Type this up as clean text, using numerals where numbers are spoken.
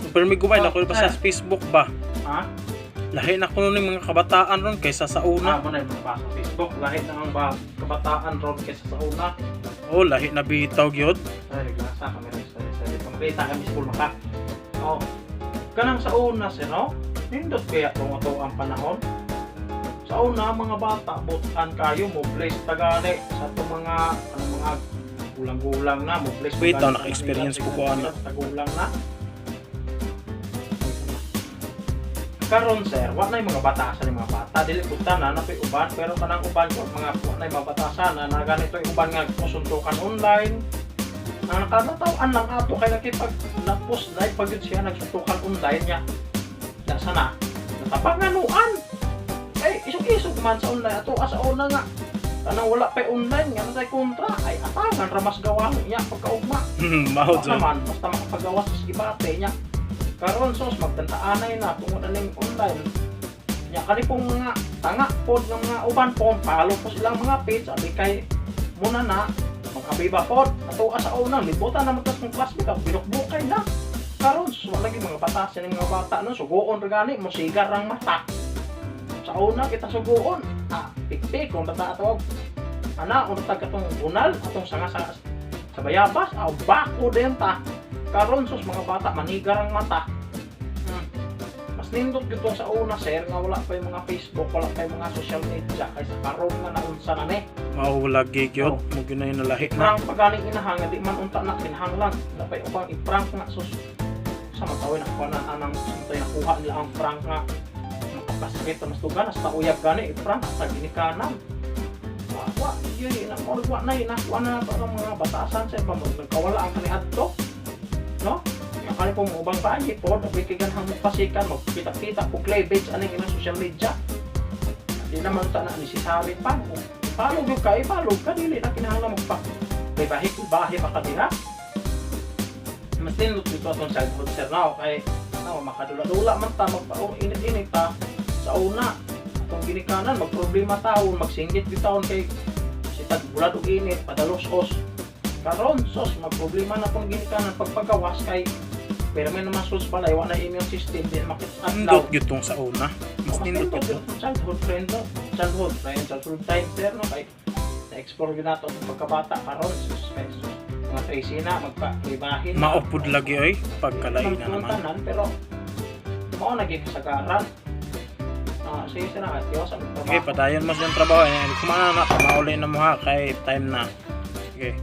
Pero may gubay na ko pa sa Facebook ba. Ha? Lahi na kuno ning mga kabataan ron kaysa sa una. Ah, mo na yung mga sa Facebook. Lahi na ang ba, kabataan ron kaysa sa una. Oh, lahi na bitaw gyud. Sorry, naglasa kami rin. Sorry, sorry. Pangkita kami school maka. Oh. Kanang sa una, sir, no? Nindot kaya itong ato ang panahon. Sa una, mga bata, butan kayo, mo bless tagani sa itong mga, ano, mga gulang-gulang na, mo bless. Wait, tagani ah, naka-experience po ko, ana. Tagulang na. Karon sir, wa na yung mga batasan yung mga bata. Dili pud tanan na uban, pero kanang uban ko mga wa na yung mga batasan na, na ganito yung uban nga musuntukan online. Ang nakatatawaan lang ato kay nakipag napos na pag yun siya nagsuntukan online niya. Nasa na natapanganuan. Eh isog-isog man sa online ato asa una nga. Kanang wala pa online nga natay kontra ay atangan ra mas gawa niya pagkaugma. Mao Ako jud. naman, basta makapagawas sa gibate niya. Karon sos magtantaanay na tungod aning online. Nya kani pong mga tanga pod ng mga uban po follow po silang mga page abi kay muna na mag-abiba pod ato sa una libutan naman tas kong classmate ang binukbukay na karon sus wala lagi mga batasan ng mga bata no sugoon ra gani mo sigar ang mata sa una kita sugoon ah pikpik kung tata atawag ana kung tata katong bunal atong sanga sa bayabas aw bako din ta karon sus mga bata manigar ang mata. Mas nindot gyud tong sa una sir nga wala pa yung mga Facebook, wala pa yung mga social media kaysa karon nga naunsa na ni. Mao lagi gyud. Oh. Mo gyud na yung nalahi na. Prank pa ganing inahan nga di man unta na kinahanglan napay upang i-prank nga sus sa matawin ako na anang suntoy nakuha nila ang prank nga makapasakit mas dugan hasta uyab gani i-prank hasta ginikanan wa wa yun na mo wa na yun nakuha na nato ang mga batasan sa iba nagkawala ang kaniadto no. Nga kani po mo ubang bayi po abi kay ganhang pasikan magkita-kita og cleavage aning ilang social media di naman ta na necessary pa. Kung follow gyud ka, i-follow ka, dili na kinahanglan magpa may bahi bahi pa ka diha. Mas nindot dito atong childhood sir na kay no, makadula-dula man ta magpa oh, init-init ta sa una atong ginikanan magproblema taon magsinggit gyud taon kay sitag bulad og init padalos-os karon sos magproblema na pong ginikanan pagpagawas kay pero may naman sus balay wa na immune system di na makit adlaw. Nindot gyud tong sa una. Mas nindot gyud to. Childhood friend, no? Childhood friend, childhood time, sir, no? Kay na-explore yun nato ang pagkabata karon sus, kay sus, mga 13 na, magpa-ibahin. Mao pud lagi oy pagkalain na naman. Tanan, pero mao naging kasagaran. Ah, sige sir, ah, tiwas ang Okay, padayon mo siyang trabaho. Eh, kumana na, pamauli na mo ha, kay time na.